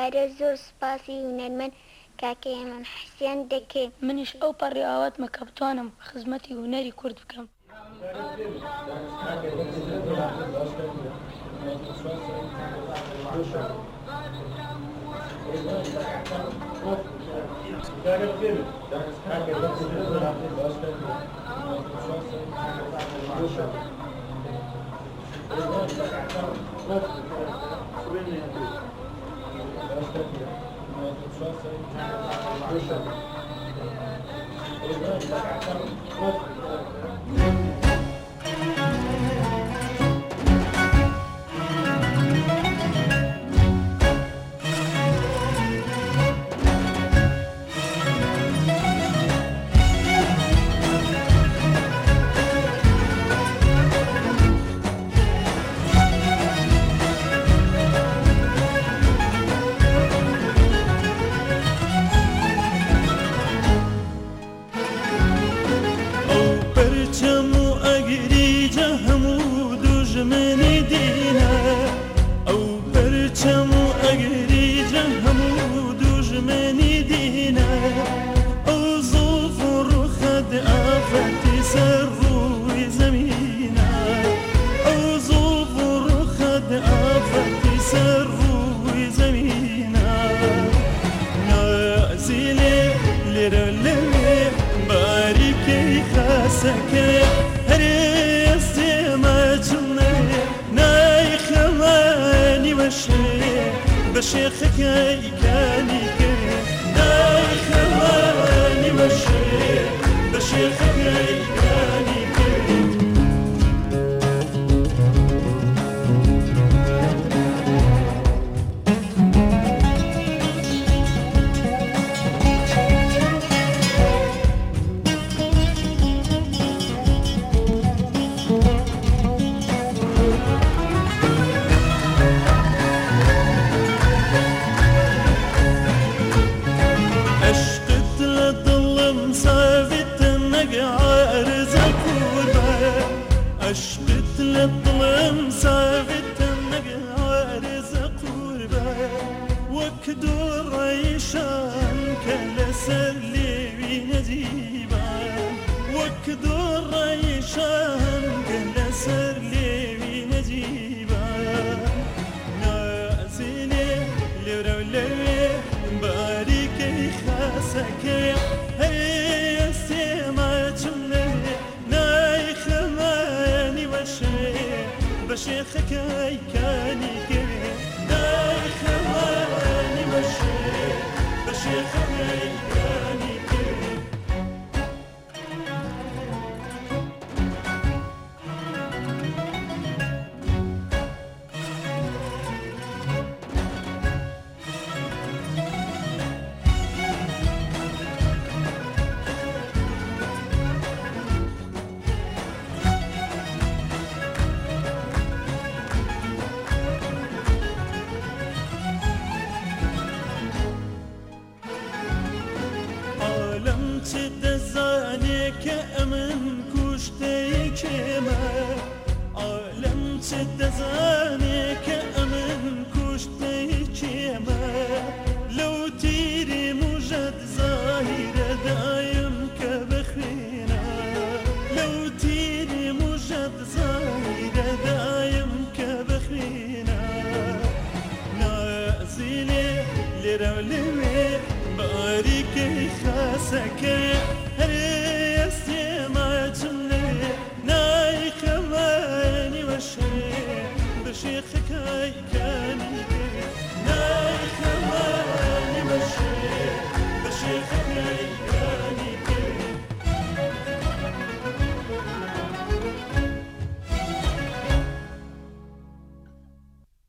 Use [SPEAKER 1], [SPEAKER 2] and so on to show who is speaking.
[SPEAKER 1] دووبارە زۆر سوپاسی هونەرمەند کاکە هێمن حسێن دەکەین.
[SPEAKER 2] منیش ئەو پەڕی ئاواتمە کە بتوانم خزمەتی هونەری کورد بکەم.
[SPEAKER 3] ئەو پەرچەم و ئەگریجە هەموو دوژمنی دینە، ئەو پەرچەم و ئەگریجە هەموو دوژمنی دینە، ئەو زوڵف و ڕوخەت ئافەتی سەر ڕووی زەمینە، ئەو زوڵف و ڕوخەت ئافەتی سەر ڕووی زەمینە. نازیلێ لێرە لەوێ باریکەی خاسەکەێ، هەرێ ئەستێمە چم نەوێ نایخەمانی وەشێ بە شێخەکەی کانیکەوێ، نایخەمانی وەشێ بە شێخەکەی کانیکەوێ. عشقت لە دڵم ساویتە نەگ عارزە قوربە، عشقت لە دڵم ساویتە نەگ عارزە قوربە، وەک دوڕەیشان کە لەسەر لێوی نەجیبە، وەک دوڕەیشان کە لەسەر لێوی نەجیبە. نازیلێ لێرە و لەوێ باریکەی خاسەکەێ، هەرێ ئەستێمە چم لەوێ نایخەمانی وەشێ بە شێخەکەی کانیکەوێ، نایخەمانی وەشێ بە شێخەکەی کانیکەوێ. عالەم چ دەزانێ کە ئەمن کوشتەی کێمە، عالەم چ دەزانێ کە ئەمن کوشتەی کێمە، لەو تیری موژەت زاهیرە دایم کە بخوێنە، لەو تیری موژەت زاهیرە دایم کە بخوێنە. نازیلێ لێرە و لەوێ باریکەی خاسەکەێ.